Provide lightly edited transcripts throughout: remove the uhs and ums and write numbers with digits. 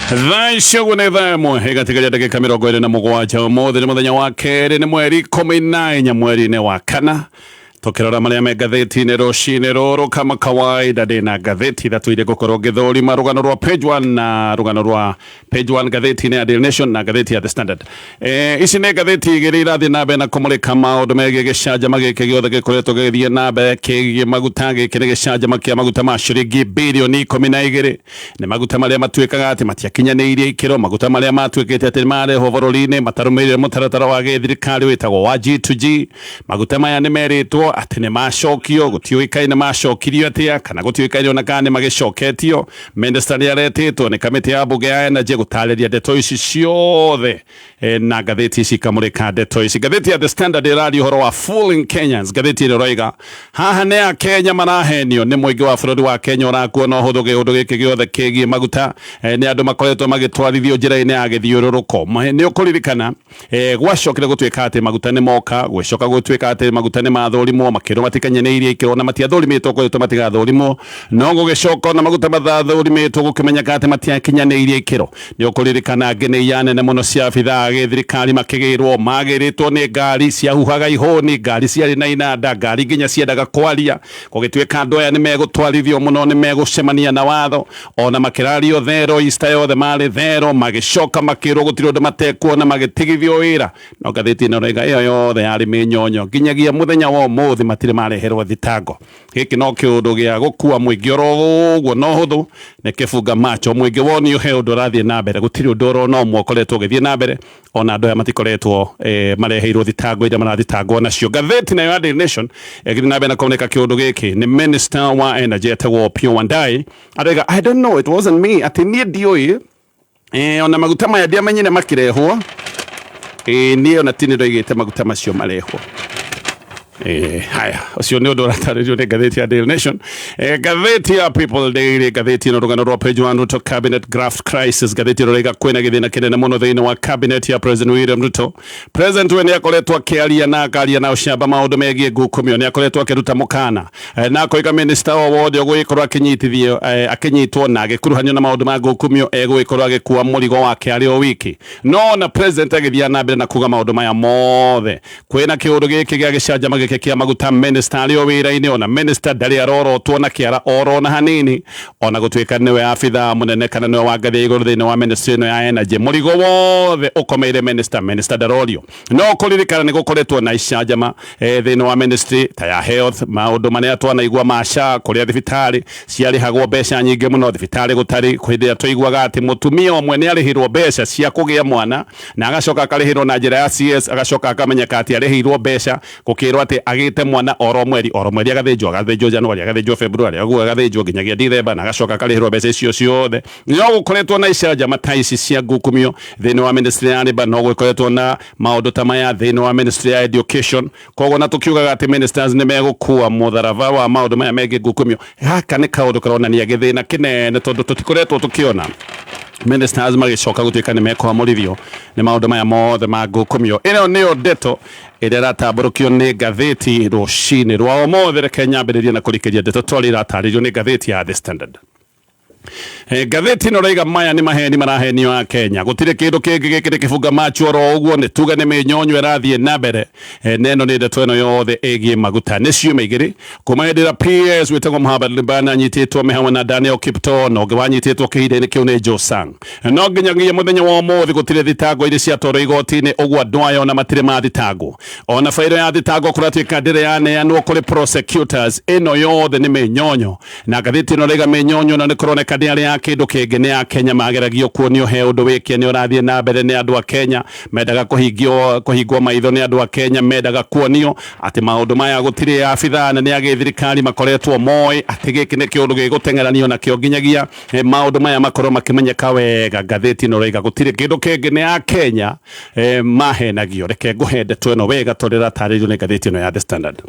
Thaa icio ũguo nĩ thaa ĩmwe ĩgatigaria ndagĩka 27. Ũmũthĩ nĩ mũthenya wa kerĩ, nĩ mweri 14 mweri-inĩ wa kana. Tũkĩrora marĩa me ngathĩti-inĩ rũcinĩ rũrũ, kama kawaida ndĩna ngathĩti ithatũ iria ngũkorwo ngĩthũrima: rũgano rwa page 1 na rũgano rwa page 1 ngathĩti-inĩ ya Daily Nation na ngathĩti ya The Standard. Ici nĩ ngathĩti igĩrĩ irathiĩ na mbere na kũmũrĩka maũndũ megiĩ gĩcanjama gĩkĩ gĩothe gĩkoretwo gĩgĩthiĩ na mbere kĩgiĩ maguta. Gĩkĩ nĩ gĩcanjama kĩa maguta ma ciringi birioni 12. Nĩ maguta marĩa matuĩkaga atĩ matiakinyanĩirie ikĩro, maguta marĩa matuĩkĩte atĩ nĩmarehwo bũrũri-inĩ matarũmĩrĩire mũtaratara wa gĩthirikari wĩtagwo wa G2G. Maguta maya nĩ merĩtwo atĩ nĩ macokio, gũtiũĩkaine macokirio atĩa kana gũtiũĩkaine ona kana nĩ magĩcoketio. Minister nĩ aretĩtwo nĩ kamĩtĩ ya mbunge ya energy gũtarĩria ndeto ici ciothe, na ngathĩti ici ikamũrĩka ndeto ici. Ngathĩti ya The Standard ĩraria ũhoro wa fooling Kenyans. Ngathĩti ĩno ĩroiga haha nĩ Akenya marahenio nĩ mũingĩ wa bũrũri wa Kenya ũrakuona na ũhũthũ kĩũndũ gĩkĩ gĩothe kĩgiĩ maguta. Nĩ andũ makoretwo magĩtwarithio njĩra-inĩ ya gĩthiũrũrũko. Nĩ ũkũririkana, gwacokire gũtuĩka atĩ maguta nĩ moka, gwĩcoka gũtuĩka atĩ maguta nĩ mathũrimwo, makĩrwo matikinyanĩirie ikĩro na matiathũrimĩtwo kwĩrĩtwo matigathũrimwo, no gũgĩcoka ona maguta mathathũrimĩtwo gũkĩmenyeka atĩ matiakinyanĩirie ikĩro. Nĩ ũkũririkana angĩ nĩ iya nene mũno cia abithaa a gĩthirikari makĩgĩrwo, magĩrĩtwo nĩ ngari ciahuhaga ihũni, ngari ciarĩ na inanda, ngari nginya ciendaga kwaria. Gũgĩtuĩka andũ aya nĩ megũtwarithio mũno, nĩ megũcemania na watho. Ona makĩrario thero, Easter yothe marĩ thero, magĩcoka makĩrwo gũtirĩ ũndũ matekuona, magĩtigithio wĩra. No ngathĩti ĩno ĩroiga ĩyo yothe yarĩ mĩnyonyo, nginyagia mũthenya wa ũmũthĩ matirĩ mareherwo thitango. Gĩkĩ no kĩũndũ gĩa gũkua mũingĩ oro ũguo na ũhũthũ, nĩ kĩbunga macho. Mũingĩ wonio he ũndũ ũrathiĩ na mbere, gũtirĩ ũndũ oro na ũmwe ũkoretwo ũgĩthiĩ na mbere. Ona andũ aya matikoretwo mareheirwo thitango iria marathitangwo nacio. Ngathĩti nayo ya Daily Nation ĩgĩthiĩ na mbere na kũmũrĩka kĩũndũ gĩkĩ, nĩ minister wa energy etagwo Opiyo Wandayi arauga, "I don't know, it wasn't me," atĩ niĩ ndiũĩ, ona maguta maya ndiamenyire makĩrehwo. Niĩ ona ti nĩ ndoigĩte maguta macio marehwo. Haya, ũcio nĩ ũndũ ũratarĩrio nĩ ngathĩti ya Daily Nation. Ngathĩti ya People Daily, ngathĩti ĩno, rũgano rwa page 1, Ruto cabinet graft crisis. Ngathĩti ĩno ĩroiga kwĩna gĩthĩna kĩnene mũno thĩinĩ wa cabinet ya President William Ruto. President we nĩ akoretwo akĩaria na akaria na ũcamba maũndũ megiĩ ngukumio, nĩ akoretwo akĩruta mũkana, na akoiga minister o wothe ũgũgĩkorwo akĩnyitithio, akĩnyitwo na agĩkuruhanio na maũndũ ma ngukumio egũgĩkorwo agĩkua mũrigo wake arĩ o wiki. No na president agĩthiĩ na mbere na kuga maũndũ maya mothe, kwĩna kĩũndũ gĩkĩ gĩa gĩcanjama gĩkĩ kĩa maguta, minister arĩ o wĩra-inĩ. Ona minister ndarĩ arorotwo na kĩara oro na hanini, ona gũtuĩka nĩwe abithaa mũnene kana nĩwe wa ngathĩ ya igũrũ thĩinĩ wa ministry ĩno ya energy. Mũrigo wothe ũkomeire minister, minister ndarorio. No kũririkana nĩ gũkoretwo na icanjama, thĩinĩ wa ministry ta ya health, maũndũ marĩa twanaigua ma SHA, kũrĩa thibitarĩ ciarĩhagwo mbeca nyingĩ mũno, thibitarĩ gũtarĩ. Hĩndĩ ĩrĩa twaiguaga atĩ mũtumia ũmwe nĩ arĩhirwo mbeca cia kũgĩa mwana na agacoka akarĩhĩrwo na njĩra ya CS, agacoka akamenyeka atĩ arĩhĩirwo mbeca gũkĩrwo atĩ agĩte mwana oro mweri oro mweri, agathĩnjwo, agathĩnjwo January, agathĩnjwo February, ũguo agathĩnjwo nginyagia December, na agacoka akarĩhĩrwo mbeca icio ciothe. No gũkoretwo na icanjama ta ici cia ngukumio thĩinĩ wa ministry ya labour, no gũkoretwo na maũndũ ta maya thĩinĩ wa ministry ya education. Koguo na tũkiugaga atĩ ministers nĩ megũkua mũtharaba wa maũndũ maya megiĩ ngukumio, gaka nĩ kaũndũ karonania gĩthĩna kĩnene, tondũ tũtikoretwo tũkĩona ministers magĩcoka gũtuĩka nĩ mekwamũrithio nĩ maũndũ maya mothe ma ngukumio. Ĩno nĩyo ndeto ĩrĩa ĩratambũrũkio nĩ ngathĩti rũcinĩ rwa ũmũthĩ. Reke nyambĩrĩrie na kũrikĩria ndeto twarĩ iratarĩrio nĩ ngathĩti ya The Standard. Ngathĩti ĩno ĩraiga maya nĩ maheni marahenio a Kenya, gũtirĩ kĩndũ kĩngĩ, gĩkĩ nĩ kĩbunga machu oro ũguo, nĩ tuge nĩ mĩnyonyo ĩrathiĩ na mbere. Na ĩno nĩ ndeto ĩno yothe ĩgiĩ maguta. Nĩ ciumia 2 kuma hĩndĩ ĩrĩa PS wĩtagwo Mohamed Liban anyitĩtwo me hamwe na Daniel Kiptoo, na ũngĩ wanyitĩtwo kĩhinda-inĩ kĩu nĩ Joe Sang. No nginyagia mũthenya wa ũmũthĩ gũtirĩ thitango iria ciatwarwo igoti-inĩ, ũguo andũ aya ona matirĩ mathitangwo. Ona bairo ya thitango kũratuĩka ndĩrĩ yaneanwo kũrĩ prosecutors. Ĩno yothe nĩ mĩnyonyo, na ngathĩti ĩno ĩraiga mĩnyonyo ĩno nĩ kũroneka nĩ arĩ ya kĩndũ kĩngĩ, nĩ ya Kenya mageragio kuonio he ũndũ wĩkie nĩ ũrathiĩ na mbere. Nĩ andũ a Kenya mendaga kũhingio, kũhingwo maitho, nĩ andũ a Kenya mendaga kuonio atĩ maũndũ maya gũtirĩ abithaa nene a gĩthirikari makoretwo moĩ atĩ gĩkĩ nĩ kĩũndũ gĩgũteng'eranio nakĩo nginyagia maũndũ maya makorwo makĩmenyeka wega. Ngathĩti ĩno ĩraiga gũtirĩ kĩndũ kĩngĩ, nĩ ya Kenya, mahenagio. Reke ngũhe ndeto ĩno wega tondũ ĩratarĩrio nĩ ngathĩti ĩno ya The Standard.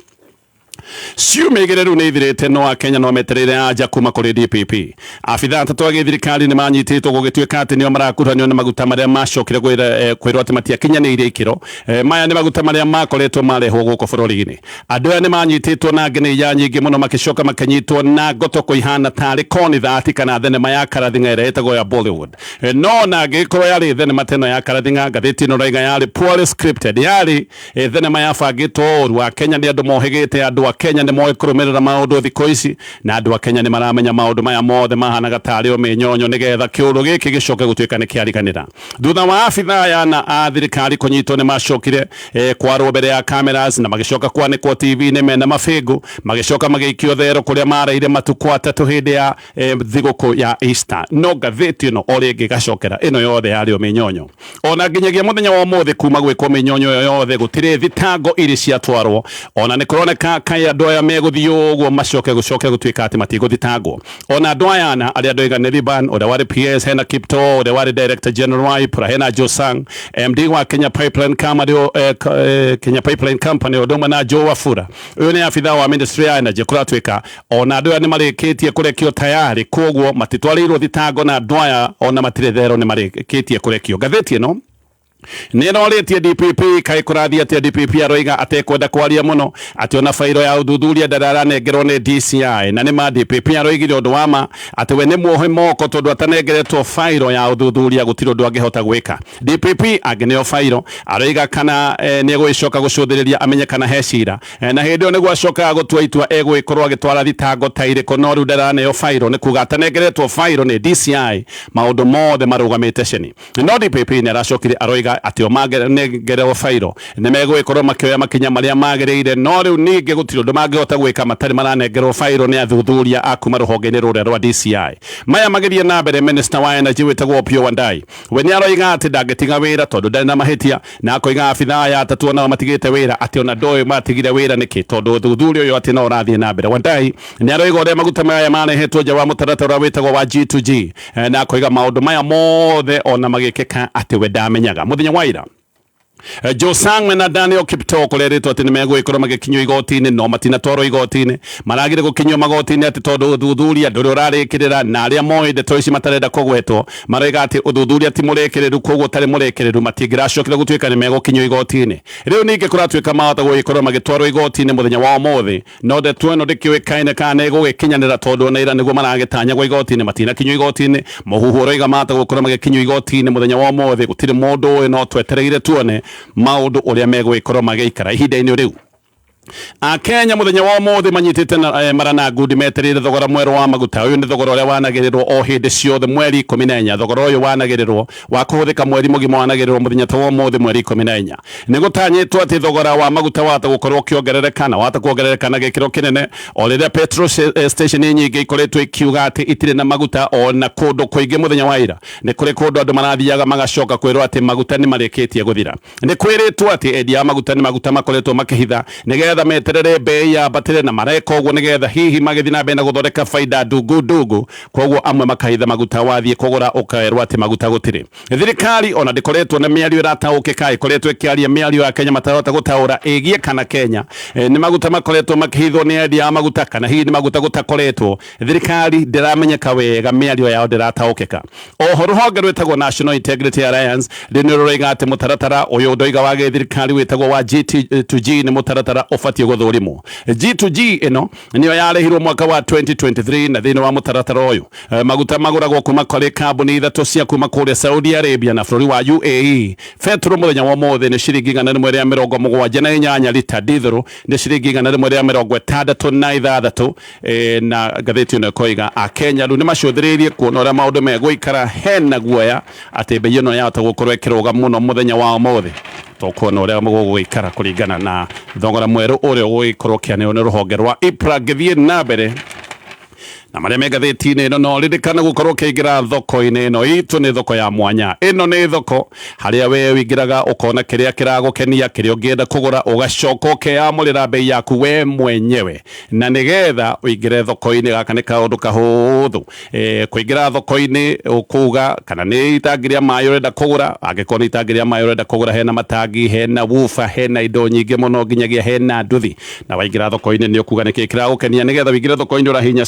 Ciumia igĩrĩ rĩu nĩ ithirĩte no Akenya no metereire anja kuma kũrĩ DPP. Abithaa atatũ a gĩthirikari nĩ manyitĩtwo gũgĩtuĩka atĩ nĩo marakuruhanio na maguta marĩa macokire kwĩrwo atĩ matiakinyanĩirie ikĩro. Maya nĩ maguta marĩa makoretwo marehwo gũkũ bũrũri-inĩ. Andũ aya nĩ manyitĩtwo na angĩ nĩ iya nyingĩ mũno makĩcoka makĩnyitwo na ngotoko ihana tarĩ konithati kana thenema ya Karathing'a ĩrĩa ĩtagwo ya Bollywood. No ona angĩgĩkorwo yarĩ thenema ta ĩno ya Karathing'a, ngathĩti ĩno ĩroiga yarĩ poorly scripted, yarĩ thenema yabangĩtwo ũru. Akenya nĩ andũ mohĩgĩte, andũ a Kenya nĩ moĩ kũrũmĩrĩra maũndũ thikũ ici, na andũ a Kenya nĩ maramenya maũndũ maya mothe mahanaga tarĩ o mĩnyonyo nĩgetha kĩũndũ gĩkĩ gĩcoke gũtuĩka nĩ kĩariganĩra. Thutha wa abithaa aya ana a thirikari kũnyitwo nĩ macokire kwarwo mbere ya cameras na magĩcoka kwanĩkwo TV-inĩ mena mabĩngũ, magĩcoka magĩikio thero kũrĩa maraire matukũ atatũ hĩndĩ ya thigũkũ ya Easter. No ngathĩti ĩno o rĩngĩ ĩgacokera ĩno yothe yarĩ o mĩnyonyo. Ona nginyagia mũthenya wa ũmũthĩ kuma gwĩkwo mĩnyonyo ĩyo yothe gũtirĩ thitango irĩ ciatwarwo. Ona nĩ kũroneka kaĩ andũ aya megũthiĩ ũguo macoke gũcoke gũtuĩka atĩ matigũthitangwo. Ona andũ aya ana arĩa ndoiga nĩ Liban ũrĩa warĩ PS, hena Kiptoo ũrĩa warĩ Director General wa IPRA, hena Josang MD wa Kenya Pipeline Company, Kenya Pipeline Company ũndũ ũmwe na Joe Wafula. Ũyũ nĩ abithaa wa Ministry ya Energy. Kũratuĩka ona andũ aya nĩ marĩkĩtie kũrekio tayarĩ, koguo matitwarĩirwo thitango na andũ aya ona matirĩ thero nĩ marĩkĩtie kũrekio. Ngathĩti ĩno nĩ ĩrorĩtie DPP kaĩ kũrathiĩ atĩa. DPP aroiga atekwenda kwaria mũno atĩ ona bairo ya ũthuthuria ndarĩ aranengerwo nĩ DCI. Na nĩ ma DPP aroigire ũndũ wa ma atĩ we nĩ muohe moko tondũ atanengeretwo bairo ya ũthuthuria gũtirĩ ũndũ angĩhota gwĩka. DPP angĩneo bairo aroiga kana nĩ egũgĩcoka gũcũthĩrĩria amenye kana he cira, na hĩndĩ ĩyo nĩguo acokaga gũtua itua egũgĩkorwo agĩtwara thitango ta irĩkũ. No rĩu ndaraneo bairo, nĩ kuga atanengeretwo bairo nĩ DCI maũndũ mothe marũgamĩte ceni. No DPP nĩ aracokire aroiga atĩ o manengerwo bairo nĩ megũgĩkorwo makĩoya makinya marĩa magĩrĩire, no rĩu ningĩ gũtirĩ ũndũ mangĩhota gwĩka matarĩ maranengerwo bairo nĩ athuthuria a kuma rũhonge-inĩ rũrĩa rwa DCI. Maya magĩthiĩ na mbere, Minister wa Energy wĩtagwo Opiyo Wandayi we nĩ aroiga atĩ ndangĩtiga wĩra tondũ ndarĩ na mahĩtia, na akoiga abithaa aya atatũ onao matigĩte wĩra atĩ ona ndoĩ matigire wĩra nĩkĩ tondũ ũthuthuria ũyũ atĩ no ũrathiĩ na mbere. Wandayi nĩ aroiga ũrĩa maguta maya marehetwo nja wa mũtaratara ũrĩa wĩtagwo wa G2G, na akoiga maũndũ maya mothe ona magĩkĩka atĩ we ndamenyaga. Mũthenya wa ira Joe Sang'we na Daniel Kiptoo kũrerĩtwo atĩ nĩ megũgĩkorwo magĩkinyio igoti-inĩ no matinatwarwo igoti-inĩ. Maragire gũkinyio magoti-inĩ atĩ tondũ ũthuthuria ndũrĩ ũrarĩkĩrĩra, na arĩa moĩ ndeto ici matarenda kũgwetwo maroiga atĩ ũthuthuria ti mũrĩkĩrĩru, koguo ũtarĩ mũrĩkĩrĩru matingĩracokire gũtuĩka nĩ megũkinyio igoti-inĩ. Rĩu ningĩ kũratuĩka mahota gũgĩkorwo magĩtwarwo igoti-inĩ mũthenya wa ũmũthĩ, no ndeto ĩno ndĩkĩũĩkaine kana nĩ ĩgũgĩkinyanĩra tondũ ona ira nĩguo maragĩtanyagwo igoti-inĩ matinakinyio igoti-inĩ. Mũhuhu ũroiga mahota gũkorwo magĩkinyio igoti-inĩ mũthenya wa ũmũthĩ, gũtirĩ mũndũ ũĩ, no twetereire tuone maũndũ ũrĩa megũgĩkorwo magĩikara ihinda-inĩ rĩu. Akenya mũthenya wa ũmũthĩ manyitĩte na mara na ngundi metereire thogora mwerũ wa maguta. Ũyũ nĩ thogora ũrĩa wanagĩrĩrwo o hĩndĩ ciothe mweri 14. Thogora ũyũ wanagĩrĩrwo wa kũhũthĩka mweri mũgima wanagĩrĩrwo mũthenya ta wa ũmũthĩ mweri 14. Nĩ gũtanyĩtwo atĩ thogora wa maguta wahota gũkorwo ũkĩongerereka na wahota kuongerereka na gĩkĩro kĩnene o rĩrĩa petrol station nyingĩ ikoretwo ikiuga atĩ itirĩ na maguta. Ona kũndũ kũingĩ mũthenya wa ira nĩ kũrĩ kũndũ andũ marathiaga magacoka kwĩrwo atĩ maguta nĩ marĩkĩtie gũthira. Nĩ kwĩrĩtwo atĩ endia a maguta nĩ maguta makoretwo makĩhitha nĩgetha meterere mbei yambatĩre, na mareka ũguo nĩgetha hihi magĩthiĩ na mbere na gũthondeka baida ndungu ndungu. Koguo amwe makahitha maguta, wathiĩ kũgũra ũkerwo atĩ maguta gũtirĩ. Thirikari ona ndĩkoretwo na mĩario ĩrataũkĩka, ĩkoretwo ĩkĩaria mĩario ya Kenya matarahota gũtaũra ĩgiĩ kana Kenya nĩ maguta makoretwo makĩhithwo nĩ endia a maguta kana hihi nĩ maguta gũtakoretwo. Thirikari ndĩramenyeka wega, mĩario yao ndĩrataũkĩka. Oho rũhonge rwĩtagwo National Integrity Alliance rĩu nĩ rũroiga atĩ mũtaratara ũyũ ndoiga wa gĩthirikari wĩtagwo wa G2G nĩ mũtaratara ũbatiĩ gũthũrimwo. G2G ĩno nĩyo yarĩhirwo mwaka wa 2023, na thĩinĩ wa mũtaratara ũyũ maguta magũragwo kuma kũrĩ kambuni ithatũ cia kuma kũrĩa Saudi Arabia na bũrũri wa UAE. Betũrũ mũthenya wa ũmũthĩ nĩ ciringi 178 lita, dithũrũ nĩ ciringi 166. Na ngathĩti ĩno ĩkoiga Akenya rĩu nĩ macũthĩrĩirie kuona ũrĩa maũndũ megũikara, hena guoya atĩ mbei ĩno yahota gũkorwo ĩkĩrũga mũno mũthenya wa ũmũthĩ. Tũkuona ũrĩa gũgũikara kũringana na thogora mwerũ ũrĩa ũgũgĩkorwo ũkĩanĩrĩrwo nĩ rũhonge rwa IPRA. Ngĩthiĩ na mbere Na marĩa me ngathĩti-inĩ ĩno, no ririkana gũkorwo ũkĩingĩra thoko-inĩ ĩno itũ. Nĩ thoko ya mwanya, ĩno nĩ thoko harĩa we ũingĩraga ũkona kĩrĩa kĩragũkenia, kĩrĩa ũngĩenda kũgũra, ũgacoka ũkeyamũrĩra bei yaku we mwenyewe. Na nĩgetha ũingĩre thoko-inĩ, gaka nĩ kaũndũ kahũthũ. Kũingĩra thoko-inĩ, ũkuga kana nĩ itangi rĩa maĩ ũrenda kũgũra. Angĩkorwo nĩ itangi rĩa maĩ ũrenda kũgũra, hena matangi, hena woofer, hena indo nyingĩ mũno, nginyagia hena nduthi. Na waingĩra thoko-inĩ nĩ ũkuga nĩkĩ kĩragũkenia. Nĩgetha ũingĩre thoko-inĩ ũrahihinya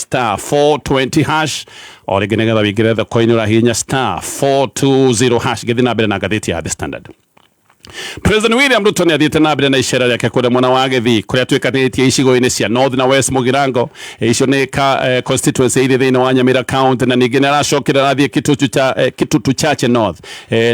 *420#. O rĩngĩ, nĩgetha ũingĩre thoko-inĩ ũrahihinya *420#. Ngĩthiĩ na mbere na ngathĩti ya The Standard, President William Ruto nĩ athiĩte na mbere na icera rĩake kũrĩa mwena wa Gĩthii, kũrĩa atuĩkanĩtie icigo-inĩ cia North na West Mugirango. Icio nĩ constituency irĩ thĩinĩ wa Nyamira County. Na ningĩ nĩ aracokire arathiĩ Kitutu Chache North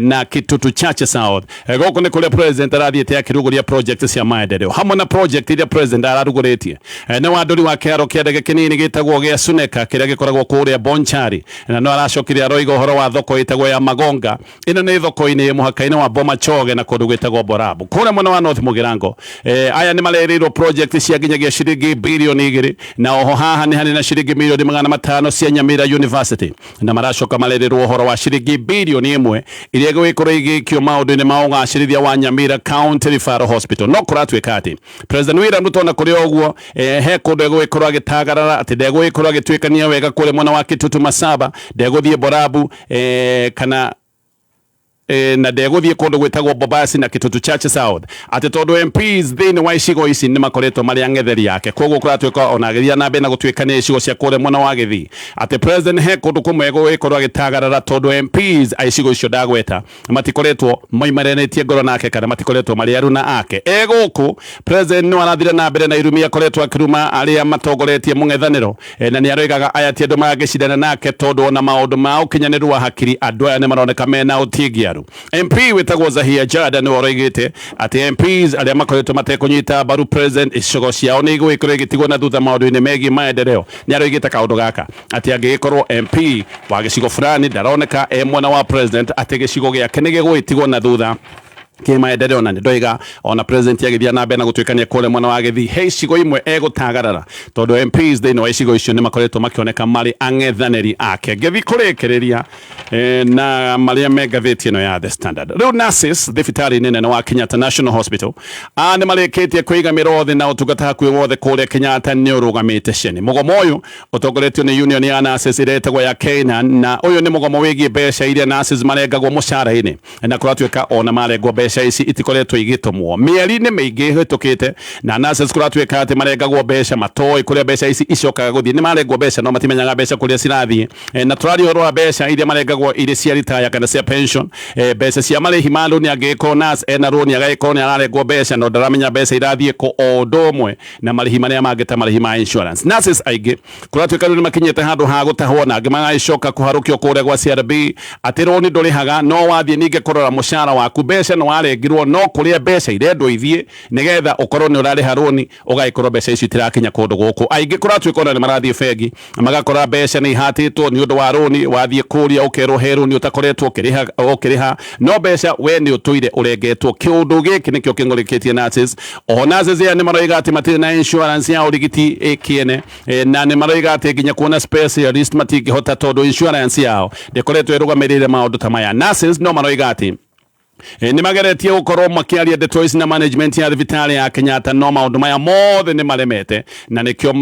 na Kitutu Chache South. Gũkũ nĩ kũrĩa president arathiĩte akĩrugũria project cia maendeleo. Hamwe na project iria president ararugũrĩtie nĩ wandũri wa kĩharo kĩa ndege kĩnini gĩtagwo gĩa Suneka, kĩrĩa gĩkoragwo kũrĩa Bonchari. Na no aracokire aroiga ũhoro wa thoko ĩtagwo ya Magonga. Ĩno nĩ thoko-inĩ ĩ mũhaka-inĩ wa Bomachoge na kũndũ gwĩtagwo Borabu, kũrĩa mwena wa North Mugirango. Aya nĩ marerĩirwo project cia nginyagia ciringi birioni 2, na oho haha nĩ harĩ na ciringi mirioni 500 cia Nyamira University. Na maracoka marerĩrwo ũhoro wa ciringi birioni 1 iria igũgĩkorwo igĩikio maũndũ-inĩ ma ũgacĩrithia wa Nyamira County Referral Hospital. No kũratuĩka atĩ President William Ruto, ona kũrĩ o ũguo, he kũndũ egũgĩkorwo agĩtagarara atĩ ndegũgĩkorwo agĩtuĩkania wega kũrĩa mwena wa Kitutu Masaba, ndegũthiĩ Borabu kana na ndegũthiĩ kũndũ gwĩtagwo Bobasi na Kitutu Chache South, atĩ tondũ MPs thĩinĩ wa icigo ici nĩ makoretwo marĩ ang'etheri yake. Koguo kũratuĩka ona agĩthiĩ na mbere na gũtuĩkania icigo cia kũrĩa mwena wa Gĩthii, atĩ president he kũndũ kũmwe egũgĩkorwo agĩtagarara tondũ MPs a icigo icio ndagweta matikoretwo maimaranĩtie ngoro nake kana matikoretwo marĩ aruna ake. E gũkũ, president no arathire na mbere na irumi akoretwo akĩruma arĩa matongoretie mũng'ethanĩro. Na nĩ aroigaga aya ti andũ mangĩcindana nake, tondũ ona maũndũ ma ũkinyanĩru wa hakiri andũ aya nĩ maroneka mena ũtingiaru. MP wĩtagwo Zahia Jada nĩwe ũroigĩte atĩ MPs arĩa makoretwo matekũnyita mbaru president, icigo ciao nĩ igũgĩkorwo igĩtigwo na thutha maũndũ-inĩ megiĩ maendeleo. Nĩ aroigĩte kaũndũ gaka atĩ angĩgĩkorwo MP wa gĩcigo fulani ndaroneka e mwena wa president, atĩ gĩcigo gĩake nĩ gĩgũgĩtigwo na thutha kĩmaendeleo. Na nĩ ndoiga ona president agĩthiĩ na mbere na gũtuĩkania kũrĩa mwena wa Gĩthii, he icigo imwe egũtagarara tondũ MPs thĩinĩ wa icigo icio nĩ makoretwo makĩoneka marĩ ang'ethanĩri ake. Ngĩthiĩ kũrĩkĩrĩria na marĩa me ngathĩti ĩno ya The Standard, rĩu nurses thibitarĩ-inĩ nene wa Kenyatta National Hospital nĩ marĩkĩtie kũiga mĩro na ũtungata hakuhĩ wothe kũrĩa Kenyatta nĩ ũrũgamĩte ceni. Mũgomo ũyũ ũtongoretio nĩ union ya nurses ĩrĩa ĩtagwo ya KNUN, na ũyũ nĩ mũgomo wĩgiĩ mbeca iria nurses marengagwo mũcara-inĩ. Na kũratuĩka ona marengwo, mbeca ici itikoretwo igĩtũmwo mĩeri-inĩ mĩingĩ ĩhĩtũkĩte. Na nurses kũratuĩka atĩ marengagwo mbeca matoĩ kũrĩa mbeca ici icokaga gũthiĩ. Nĩ marengwo mbeca no matimenyaga mbeca kũrĩa cirathiĩ. Na tũraria ũhoro wa mbeca iria marengagwo irĩ cia retire kana cia pension, mbeca cia marĩhi ma rũni. Angĩgĩkorwo nurse ena rũni, agagĩkorwo nĩ ararengwo mbeca no ndaramenya mbeca irathiĩ kũ, o ũndũ ũmwe na marĩhi marĩa mangĩ ta marĩhi ma insurance. Nurses aingĩ kũratuĩka rĩu nĩ makinyĩte handũ ha gũtahwo na angĩ magagĩcoka kũharũkio kũrĩa gwa CRB, atĩ rũni ndũrĩhaga, no wathiĩ ningĩ kũrora mũcara waku, mbeca nĩ warengirwo, no kũrĩa mbeca irendwo ithiĩ nĩgetha ũkorwo nĩ ũrarĩha rũni, ũgagĩkorwo mbeca icio itirakinya kũndũ gũkũ. Aingĩ kũratuĩka ona nĩ marathiĩ bengi magakora mbeca nĩ ihatĩtwo nĩ ũndũ wa rũni. Wathiĩ kũria ũkerwo he rũni ũtakoretwo ũkĩrĩha, no mbeca we nĩ ũtũire ũrengetwo. Kĩũndũ gĩkĩ nĩkĩo kĩng'ũrĩkĩtie nurses. Oho nurses aya nĩ maroiga atĩ matirĩ na insurance ya ũrigiti ĩkĩene, na nĩ maroiga atĩ nginya kuona specialist matingĩhota tondũ insurance yao ndĩkoretwo ĩrũgamĩrĩire maũndũ ta maya. Nurses no maroiga atĩ nĩ mageretie gũkorwo makĩaria ndeto ici na management ya thibitarĩ ya Kenyatta, no maũndũ maya mothe nĩ maremete, na nĩkĩo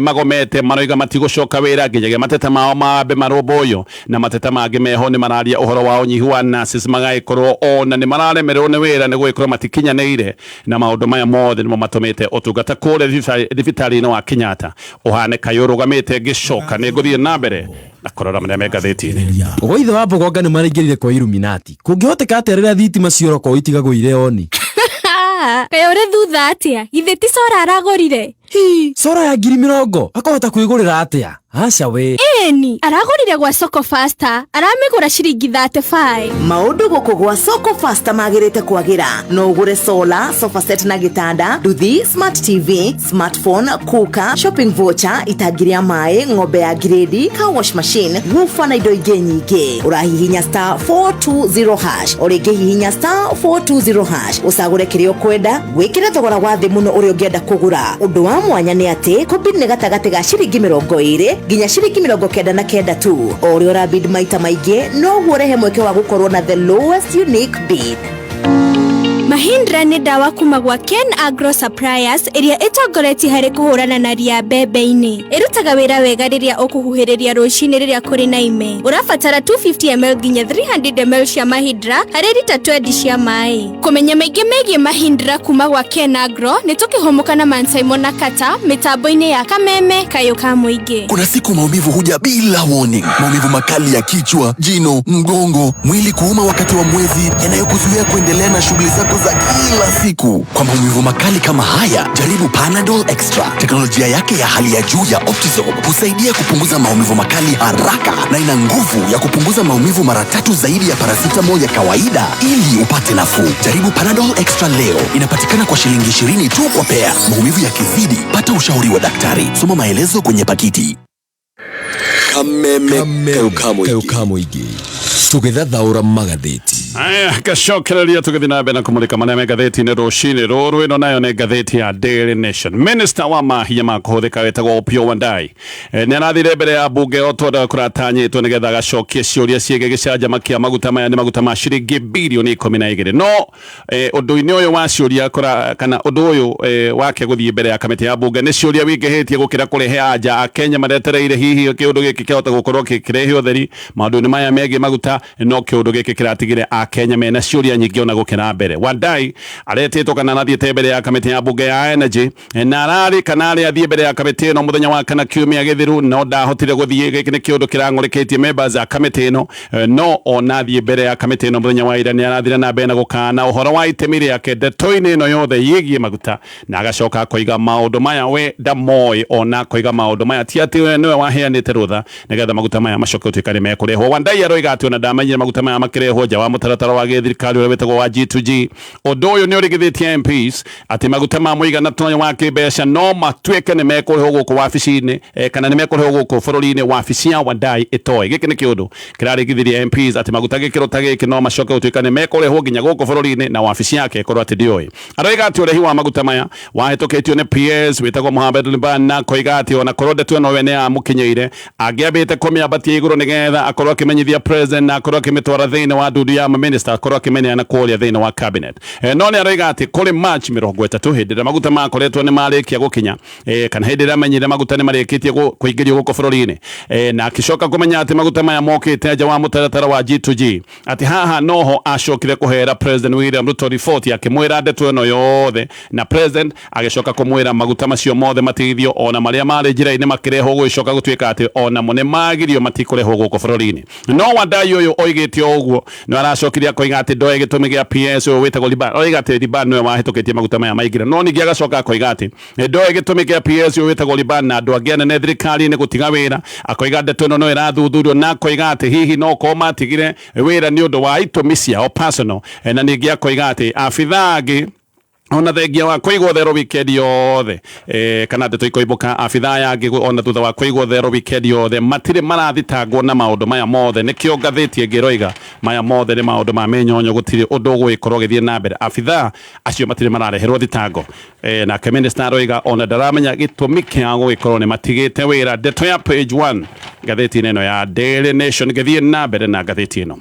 magomete. Maroiga matigũcoka wĩra nginyagia mateta mao mambe marũmbũywo. Na mateta mangĩ meho, nĩ mararia ũhoro wa ũnyihu wa nurses, magagĩkorwo ona nĩ mararemererwo nĩ wĩra nĩ gũgĩkorwo matikinyanĩire. Na maũndũ maya mothe nĩmo matũmĩte ũtungata kũrĩa thibitarĩ-inĩ wa Kenyatta ũhane kaĩ ũrũgamĩte. Ngĩcoka nĩ ngũthiĩ na mbere na kũrora marĩa me ngathĩti-inĩ. Gwa ithe wa Mbogonga nĩ maraingĩrire kwa Illuminati. Kũngĩhoteka atĩa rĩrĩa thitima ciora korwo itigagũire oni? Kaĩ ũrĩ thutha atĩa? Githĩ ti solar aragũrire? Hi, solar ya 20,000 akahota kwĩgũrĩra atĩa? Aca we. Ĩni, aragũrire gwa Soko Faster, aramĩgũra ciringi 35. Maũndũ gũkũ gwa Soko Faster magĩrĩte kwagĩra. No ũgũre solar, sofa set na gĩtanda, nduthi, smart TV, smartphone, cooker, shopping voucher, itangi rĩa maĩ, ng'ombe ya ngirĩndi, car wash machine, woofer na indo ingĩ nyingĩ. Ũrahihinya *420#, o rĩngĩ hihinya *420# ũcagũre kĩrĩa ũkwenda, wĩkĩre thogora wa thĩ mũno ũrĩa ũngĩenda kũgũra. Ũndũ wa mwanya nĩ atĩ kũbid nĩ gatagatĩ ga ciringi 20. Nginya ciringi 99 tu. O ũrĩa ũrabid maita maingĩ noguo ũrehe mweke wa gũkorwo na the lowest unique bid. Mahindra nĩ ndawa kuma gwa Ken Agro Suppliers ĩrĩa ĩtongoretie harĩ kũhũrana na ria mbembe-inĩ. Ĩrutaga wĩra wega rĩrĩa ũkũhuhĩrĩria rũcinĩ rĩrĩa kũrĩ na ime. Ũrabatara 250 ml nginya 300 ml cia Mahindra harĩ rita 20 cia maĩ. Kũmenya maingĩ megiĩ Mahindra kuma gwa Ken Agro nĩ tũkĩhũmũka na Mansaimo na Kata mĩtambo-inĩ ya Kameme Kayũ ka Mũingĩ. Kuna siku maumivu huja bila warning. Maumivu makali ya kichwa, jino, mgongo, mwili kuuma wakati wa mwezi, yanayokuzuia kuendelea na shughuli zako za kila siku. Kwa maumivu makali kama haya, jaribu Panadol Extra. Teknolojia yake ya hali ya juu ya Optizorb husaidia kupunguza maumivu makali haraka na ina nguvu ya kupunguza maumivu mara tatu zaidi ya paracetamol ya kawaida ili upate nafuu. Jaribu Panadol Extra leo. Inapatikana kwa shilingi 20 tu kwa pea. Maumivu yakizidi, pata ushauri wa daktari. Soma maelezo kwenye pakiti. Kameme Kayũ ka mũingĩ tũgĩthathaũra magathĩti. Aya, gacokereria tũgĩthiĩ na mbere na kũmũrĩka marĩa me ngathĩti-inĩ rũcinĩ rũrũ. Ĩno nayo nĩ ngathĩti ya Daily Nation. Minister wa mahinya ma kũhũthĩka wĩtagwo Opiyo Wandayi nĩ arathire mbere ya mbunge o ta ũrĩa kũratanyĩtwo nĩgetha agacokie ciũria ciĩgiĩ gĩcanjama kĩa maguta maya nĩ maguta ma ciringi birioni 12. No ũndũ-inĩ ũyũ wa ciũria kana ũndũ ũyũ wake gũthiĩ mbere ya kamĩtĩ ya mbunge nĩ ciũria wingĩhĩtie gũkĩra kũrehe anja. Akenya maretereire hihi kĩũndũ gĩkĩ kĩahota gũkorwo gĩkĩrehe ũtheri maũndũ-inĩ maya megiĩ maguta, no kĩũndũ gĩkĩ kĩratigire Akenya mena ciũria nyingĩ ona gũkĩra mbere. Wandayi aretĩtwo kana arathiĩte mbere ya kamĩtĩ ya mbunge ya Energy na ararĩ kana arĩ athiĩ mbere ya kamĩtĩ ĩno mũthenya wa kana kiumia gĩthiru, no ndahotire gũthiĩ. Gĩkĩ nĩ kĩũndũ kĩrang'ũrĩkĩtie members a kamĩtĩ ĩno, no ona athiĩ mbere ya kamĩtĩ ĩno mũthenya wa ira nĩ arathire na mbere na gũkana ũhoro wa itemi rĩake ndeto-inĩ ĩno yothe yĩgiĩ maguta, na agacoka akoiga maũndũ maya we ndamoĩ, ona akoiga maũndũ maya ti atĩ we nĩwe waheanĩte rũtha nĩgetha maguta maya macoke gũtuĩka nĩ mekũrehwo. Wandayi aroiga atĩ ona ndamenyire maguta maya makĩrehwo nja wa mũtaratara wa gĩthirikari ũrĩa wĩtagwo wa G2G. Ũndũ ũyũ nĩ ũrigithĩtie MPs atĩ maguta ma mũigana ta wa kĩmbeca no matuĩke nĩ mekũrehwo gũkũ wabici-inĩ, kana nĩ mekũrehwo gũkũ bũrũri-inĩ wabici ya Wandayi ĩtoĩ. Gĩkĩ nĩ kĩũndũ kĩrarigithirie MPs atĩ maguta gĩkĩro ta gĩkĩ no macoke gũtuĩka nĩ mekũrehwo nginya gũkũ bũrũri-inĩ na wabici yake ĩkorwo atĩ ndĩoĩ. Aroiga atĩ ũrehi wa maguta maya wahĩtũkĩtio nĩ PS wĩtagwo Mohamed Liban, na koiga atĩ ona korwo ndeto ĩno we nĩ yamũkinyĩire angĩambĩte kũmĩambatia igũrũ nĩgetha akorwo akĩmenyithia president na akorwo akĩmĩtwara thĩinĩ wa ndundu ya minister akorwo akĩmeneana kũrĩa thĩinĩ wa cabinet. No nĩ aroiga atĩ kũrĩ March 30 hĩndĩ ĩrĩa maguta makoretwo nĩ marĩkia gũkinya, kana hĩndĩ ĩrĩa amenyire maguta nĩ marĩkĩtie kũingĩrio gũkũ bũrũri-inĩ, na akĩcoka kũmenya atĩ maguta maya mokĩte nja wa mũtaratara wa G2G, atĩ haha noho acokire kũhera President William Ruto report akĩmwĩra ndeto ĩno yothe, na president agĩcoka kũmwĩra maguta macio mothe matigithio ona marĩa marĩ njĩra-inĩ makĩrehwo gũgĩcoka gũtuĩka atĩ onamo nĩ magirio matikũrehwo gũkũ bũrũri-inĩ. No Wandayi ũyũ oigĩte o ũguo no aracokirie akoiga atĩ ndoĩ gĩtũmi gĩa PS ũyũ wĩtagwo Liban, oiga atĩ Liban nĩwe wahĩtũkĩtie maguta maya maingĩra, no ningĩ agacoka akoiga atĩ ndoĩ gĩtũmi kĩa PS ũyũ wĩtagwo Liban na andũ angĩ anene thirikari-inĩ gũtiga wĩra. Akoiga ndeto ĩno no ĩrathuthurio, na akoiga atĩ hihi no korwo matigire wĩra nĩ ũndũ wa itũmi ciao personal, na ningĩ akoiga atĩ abithaa angĩ ona thengia wa kũigwo thero weekend yothe, kana ndeto ikoimbũka abithaa aya angĩ ona thutha wa kũigwo thero weekend yothe matirĩ marathitangwo na maũndũ maya mothe. Nĩkĩo ngathĩti ĩngĩ ĩroiga maya mothe nĩ maũndũ ma mĩnyonyo, gũtirĩ ũndũ ũgũgĩkorwo ũgĩthiĩ na mbere, abithaa acio matirĩ marareherwo thitango. Nake minister aroiga ona ndaramenya gĩtũmi kĩa gũgĩkorwo nĩ matigĩte wĩra. Ndeto ya page 1 ngathĩti-inĩ ĩno ya Daily Nation. Ngĩthiĩ na mbere na ngathĩti ĩno,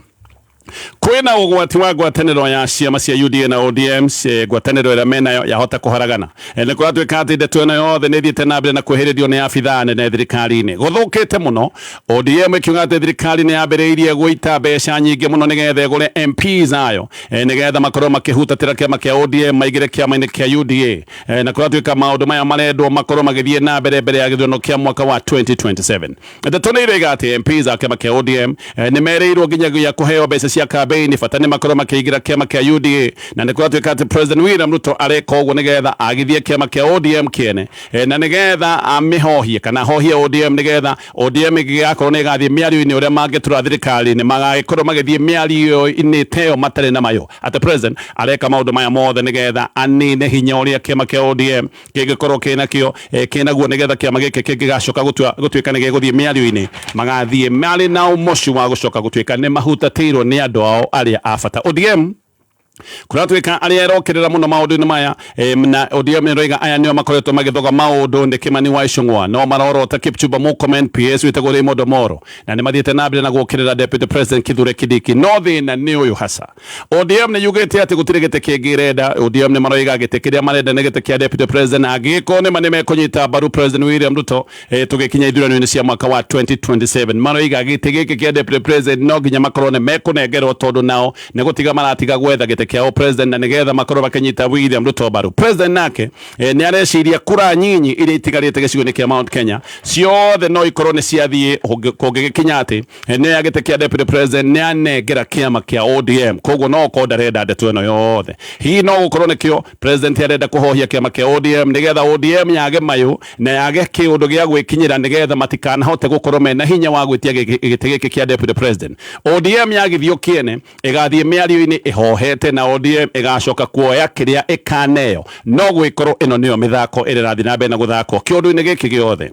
kwĩna ũgwati wa ngwatanĩro ya ciama cia UDA na ODM, ngwatanĩro ĩrĩa menayo yahota kũharagana. Nĩ kũratuĩka atĩ ndeto ĩno yothe nĩ ĩthiĩte na mbere na kwĩhĩrĩrio nĩ abithaa nene thirikari-inĩ. Gũthũkĩte mũno ODM ĩkiuga atĩ thirikari nĩ yambĩrĩirie gũita mbeca nyingĩ mũno nĩgetha ĩgũre MPs ayo, nĩgetha makorwo makĩhutatĩra kĩama kĩa ODM maingĩre kĩama-inĩ kĩa UDA. Na kũratuĩka maũndũ maya marendwo makorwo magĩthiĩ na mbere mbere ya gĩthurano kĩa mwaka wa 2027. Ndeto nĩ iroiga atĩ MPs a kĩama kĩa ODM nĩ merĩirwo nginyagia kũheo mbeca cia campaign bata nĩ makorwo makĩingĩra kĩama kĩa UDA, na nĩ kũratuĩka atĩ President William Ruto areka ũguo nĩgetha agithie kĩama kĩa ODM kĩene, na nĩgetha amĩhohie kana ahohie ODM nĩgetha ODM ĩgĩgakorwo nĩ ĩgathiĩ mĩario-inĩ ũrĩa mangĩtura thirikari nĩ magagĩkorwo magĩthiĩ mĩario-inĩ ta ĩyo matarĩ na mayo. Atĩ President areka maũndũ maya mothe nĩgetha anine hinya ũrĩa kĩama kĩa ODM kĩngĩkorwo kĩnakĩo, kĩnaguo nĩgetha kĩama gĩkĩ kĩngĩgacoka gũtuĩka nĩ gĩgũthiĩ mĩario-inĩ magathiĩ marĩ na ũmocu wa gũcoka gũtuĩka nĩ mahutatĩirwo nĩ andũ ao arĩa a bata. ODM Kũratuĩka arĩa erokĩrĩra mũno maũndũ-inĩ maya na ODM nĩroiga aya nĩo makoretwo magĩthoga maũndũ nĩ Kimani wa Ichung'wa, no marorota Kipchumba Murkomen, PS wĩtagwo Raymond Omolo, na nĩ mathiĩte na mbere na gũkĩrĩra Deputy President Kithure Kindiki. No thĩna nĩ ũyũ hasa, ODM nĩ yugĩte atĩ gũtirĩ gĩtĩ kĩngĩ ĩrenda. ODM nĩ maroiga gĩtĩ kĩrĩa marenda nĩ gĩtĩ kĩa Deputy President, angĩgĩkorwo nĩma nĩ mekũnyita mbaru President William Ruto tũgĩkinya ithurano-inĩ cia mwaka wa 2027. Maroiga gĩtĩ gĩkĩ kĩa Deputy President no nginya makorwo nĩ mekũnengerwo, tondũ nao nĩ gũtiga maratiga gwetha gĩtĩ kĩa president na nĩgetha makorwo makĩnyita William Ruto mbaru. President nake nĩ areciria kura nyinyi iria itigarĩte gĩcigo-inĩ kĩa Mount Kenya ciothe no ikorwo nĩ ciathiĩ kũngĩgĩkinya atĩ nĩ ya gĩtĩ kĩa Deputy President nĩ anengera kĩama kĩa ODM. Koguo no okorwo ndarenda ndeto ĩno yothe, hihi no gũkorwo nĩkĩo president arenda kũhohia kĩama kĩa ODM, nĩgetha ODM yage mayũ na yage kĩũndũ gĩa gwĩkinyĩra, nĩgetha matikanahote gũkorwo mena hinya wa gwĩtia gĩtĩ gĩkĩ kĩa Deputy President. ODM yagithio kĩene ĩgathiĩ mĩario-inĩ ĩhohete, na ODM ĩgacoka kuoya kĩrĩa ĩkaneo. No gwĩkorwo ĩno nĩyo mĩthako ĩrĩa ĩrathiĩ na mbere na gũthakwo kĩũndũ-inĩ gĩkĩ gĩothe.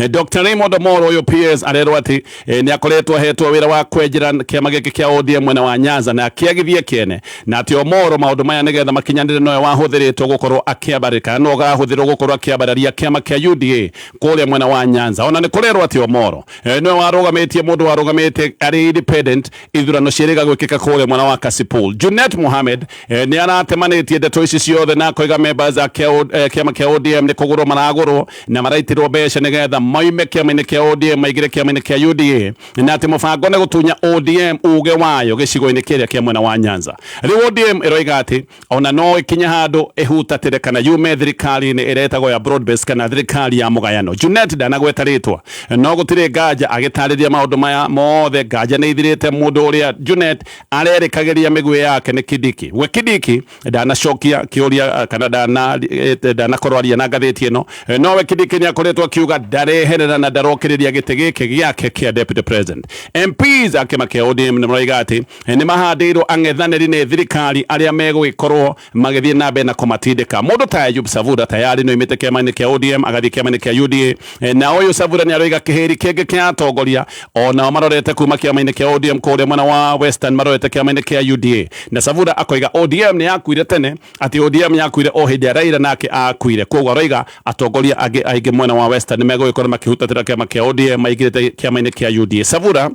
Dr. Raymond Omolo ũyũ PS arerwo atĩ nĩ akoretwo ahetwo wĩra wa kwenjera kĩama gĩkĩ kĩa ODM mwena wa Nyanza na akĩagithie kĩene, na atĩ Omolo maũndũ maya nĩgetha makinyanĩre nowe wahũthĩrĩtwo gũkorwo akĩambarĩka kana no ũgahũthĩrwo gũkorwo akĩambararia kĩama kĩa UDA kũrĩa mwena wa Nyanza. Ona nĩ kũrerwo atĩ Omolo nĩwe warũgamĩtie mũndũ warũgamĩte arĩ independent ithurano ciĩrĩga gwĩkĩka kũrĩa mwena wa Kasipul. Junet Mohamed nĩ aratemanĩtie ndeto ici ciothe na akoiga members a kĩama kĩa ODM nĩ kũgũrwo maragũrwo na maraitirwo mbeca nĩgetha moime kĩama-inĩ kĩa ODM maingĩre kĩama-inĩ kĩa UDA, na atĩ mũbango nĩ gũtunya ODM uge wayo gĩcigo-inĩ kĩrĩa kĩa mwena wa Nyanza. Rĩu ODM ĩroiga atĩ ona no ĩkinye handũ ĩhutatĩre kana yume thirikari-inĩ ĩretagwo ya broad base kana thirikari ya mũgayano. Junet ndanagweta rĩtwa, no gũtirĩ nganja agĩtarĩria maũndũ maya mothe nganja nĩ ithirĩte. Mũndũ ũrĩa Junet arerĩkagĩria mĩguĩ yake nĩ Kindiki. We Kindiki ndanacokia kĩũria kana ndanakorwo aria na ngathĩti ĩno, nowe Kindiki nĩ akoretwo akiuga ndareherera na ndarokĩrĩria gĩtĩ gĩkĩ gĩake kĩa Deputy President. MPs a kĩama kĩa ODM nĩ maroiga atĩ nĩ mahandĩirwo ang'ethanĩri nĩ thirikari arĩa megũgĩkorwo magĩthiĩ na mbere na kũmatindĩka. Mũndũ ta Ayub Savura tayari nĩ oimĩte kĩama-inĩ kĩa ODM agathiĩ kĩama-inĩ kĩa UDA, na ũyũ Savura nĩ aroiga kĩhĩri kĩngĩ kĩa atongoria onao marorete kuma kĩama-inĩ kĩa ODM kũrĩa mwena wa Western marorete kĩama-inĩ kĩa UDA, na Savura akoiga ODM nĩ yakuire tene, atĩ ODM yakuire o hĩndĩ ya Raila nake akuire. Koguo aroiga atongoria angĩ aingĩ mwena wa Western nĩ megũgĩkorwo makĩhutatĩra kĩama kĩa ODM maingĩrĩte kĩama-inĩ kĩa UDA. Savura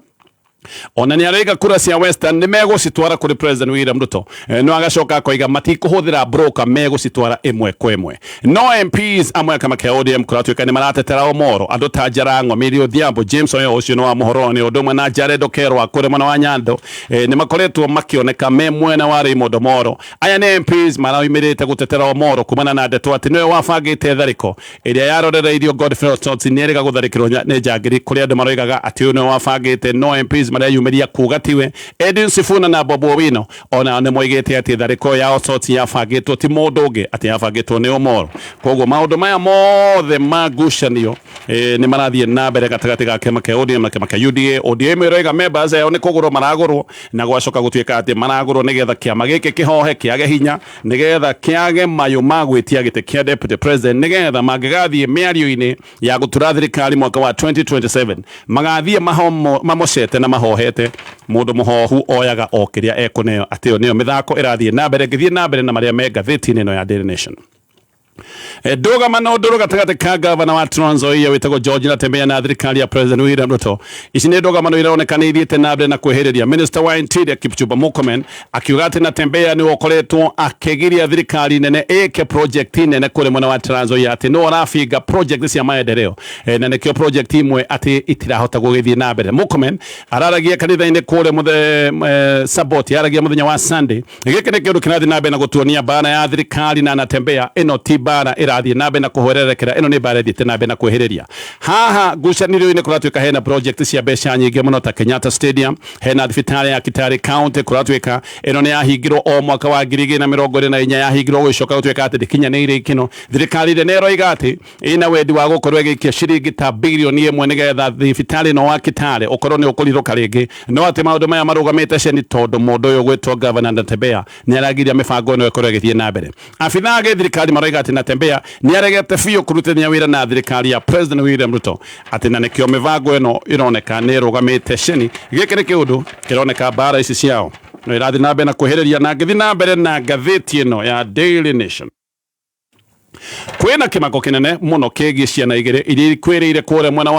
ona nĩ aroiga kura cia Western nĩ megũcitwara kũrĩ President William Ruto, no agacoka akoiga matikũhũthĩra broker, megũcitwara ĩmwe kwa ĩmwe. No MPs amwe a kĩama kĩa ODM kũratuĩka nĩ maratetera Omolo. Andũ ta Jarango, Millie Odhiambo, James Oyo ũcio nĩ wa Muhoroni, ũndũ ũmwe na Jared Okello wa kũrĩa mwena wa Nyando, nĩ makoretwo makĩoneka me mwena wa Raymond Omolo. Aya nĩ MPs maraumĩrĩte gũtetera Omolo kumana na ndeto atĩ nĩwe wabangĩte tharĩko ĩrĩa yarorereirio Godfrey Osotsi nĩ erĩga gũtharĩkĩrwo nĩ njangiri, kũrĩa andũ maroigaga atĩ ũyũ nĩwe wabangĩte, no MPs mareyumĩria kuga tiwe. Edwin Sifuna na Bob Owino ona nĩ moigĩte atĩ tharĩko ya Osotsi yabangĩtwo ti mũndũ ũngĩ, atĩ yabangĩtwo nĩ Omolo. Koguo maũndũ maya mothe ma ngucanio nĩ marathiĩ na mbere gatagatĩ ga kĩama kĩa ODM na kĩama kĩa UDA. ODM ĩroiga members ao nĩ kũgũrwo maragũrwo, na gwacoka gũtuĩka atĩ maragũrwo nĩgetha kĩama gĩkĩ kĩhohe kĩage hinya, nĩgetha kĩage mayũ ma gwĩtia gĩtĩ kĩa Deputy President, nĩgetha mangĩgathiĩ mĩario-inĩ ya gũtura thirikari mwaka wa 2027 magathiĩ mamocete na mahohete. Mũndũ mũhohu oyaga o kĩrĩa ekũneo. Atĩ ĩyo nĩyo mĩthako ĩrathiĩ na mbere. Ngĩthiĩ na mbere na marĩa me ngathĩti-inĩ ĩno ya Daily Nation, ndũgamano ndũrũ gatagatĩ ka gavana wa Trans Nzoia wĩtagwo George Natembeya na thirikari ya President William Ruto. Ici nĩ ndũgamano ironeka nĩ ithiĩte na mbere na kwĩhĩrĩria. Minister wa Interior Kipchumba Murkomen akiuga atĩ Natembeya nĩwe ũkoretwo akĩgiria thirikari nene ĩke project nene kũrĩ mwena wa Trans Nzoia, atĩ nĩwe ũrabinga project cia maendeleo, na nĩkĩo project imwe atĩ itirahota gũgĩthiĩ na mbere. Murkomen araragia kanitha-inĩ kũrĩa Saboti, aragia mũthenya wa Sunday. Gĩkĩ nĩ kĩũndũ kĩrathiĩ na mbere na gũtuonia mbara ya thirikari na Natembeya. Ĩno ti mbara ĩrathiĩ na mbere na kũhwererekera, ĩno nĩ mbara ĩthiĩte na mbere na kwĩhĩrĩria. Haha ngucanĩrio-inĩ kũratuĩka hena project cia mbeca nyingĩ mũno ta Kenyatta Stadium, hena thibitarĩ ya Kitale County. Kũratuĩka ĩno nĩ yahingirwo o mwaka wa 2024, yahingirwo gũgĩcoka gũtuĩka atĩ ndĩkinyanĩire ikĩno. Thirikari nene ĩroiga atĩ ĩna wendi wa gũkorwo ĩgĩikia ciringi ta 1 birioni nĩgetha thibitarĩ ĩno wa Kitale ũkorwo nĩ ũkũrirũka rĩngĩ, no atĩ maũndũ maya marũgamĩte ceni tondũ mũndũ ũyũ gwĩtwo Governor Natembeya nĩ aragiria mĩbango ĩno ĩkorwo ĩgĩthiĩ na mbere. Abithaa a gĩthirikari maroiga atĩ Natembeya nĩ aregete biũ kũrutithania wĩra na thirikari ya President William Ruto, atĩ na nĩkĩo mĩbango ĩno ĩroneka nĩ ĩrũgamĩte ceni. Gĩkĩ nĩ kĩũndũ kĩroneka mbara ici ciao. No ĩrathiĩ na mbere na kwĩhĩrĩria na ngĩthiĩ na mbere na ngathĩti ĩno ya Daily Nation. Kwĩna kĩmako kĩnene mũno kĩgiĩ ciana igĩrĩ iria ikwĩrĩire kũrĩa mwena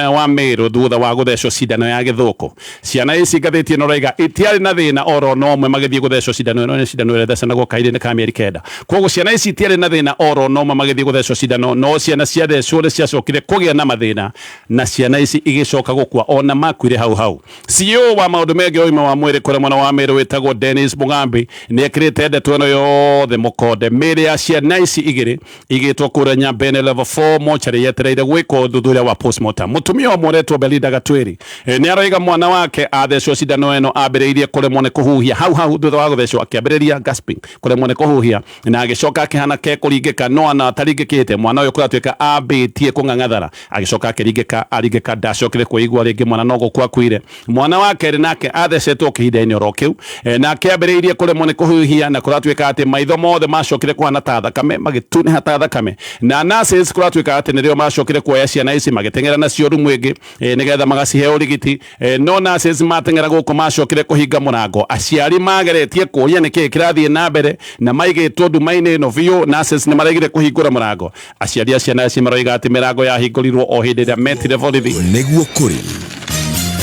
wa Meru thutha wa gũthecwo cindano ya gĩthũkũ. Ciana ici, ngathĩti ĩno raiga, itiarĩ na thĩna oro na ũmwe magĩthiĩ gũthecwo cindano ĩno. Nĩ cindano ĩrĩa ĩthecanagwo kahinda-inĩ ka mĩeri 9. Koguo ciana ici itiarĩ na thĩna oro na ũmwe magĩthiĩ gũthecwo cindano, no ciana ciathecwo nĩ ciacokire kũgĩa na mathĩna na ciana ici igĩcoka gũkua, ona makuire hau hau. CEO wa maũndũ megiĩ ũgima wa mwĩrĩ kũrĩa mwena wa Meru wĩtagwo Dennis Mugambi nĩ ekĩrĩte ndeto ĩno yothe mũkonde. Mĩĩrĩ ya ciana ici igĩrĩ igĩtwo kũrĩa Nyambene Level 4 mocarĩ yetereire gwĩkwo ũthuthuria wa postmortem. Mũtumia ũmwe ũretwo Belinda Gatwĩri nĩ aroiga mwana wake athecwo cindano ĩno ambĩrĩirie kũremwo nĩ kũhuhia hau hau thutha wa gũthecwo, akĩambĩrĩria gasping, kũremwo nĩ kũhuhia, na agĩcoka akĩhana ke kũringĩka, no ana ataringĩkĩte. Mwana ũyũ kũratuĩka ambĩtie kũng'ang'athara, agĩcoka akĩringĩka. Aringĩka ndacokire kwĩigua rĩngĩ, mwana no gũkua akuire. Mwana wa kerĩ nake athecetwo kĩhinda-inĩ oro kĩu, nake ambĩrĩirie kũremwo nĩ kũhuhia na kũratuĩka atĩ maitho mothe macokire kũhana ta thakame, magĩtunĩha ta thakame, na nurses kũratuĩka atĩ nĩrĩo macokire kuoya ciana ici magĩteng'era nacio rumu ĩngĩ nĩgetha magacihe ũrigiti. No nurses mateng'era gũkũ macokire kũhinga mũrango aciari mageretie kũria nĩkĩĩ kĩrathiĩ na mbere na maigĩtwo nduma-inĩ ĩno biũ. Nurses nĩ maregire kũhingũra mũrango. Aciari a ciana ici maroiga atĩ mĩrango yahingũrirwo o hĩndĩ ĩrĩa metire borithi. Nĩguo kũrĩ.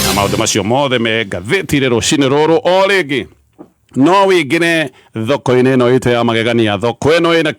Na maũndũ macio mothe me ngathĩti-inĩ rũcinĩ rũrũ. O rĩngĩ no wĩingĩre thoko-inĩ ĩno itũ ya magegania, thoko ĩno ĩna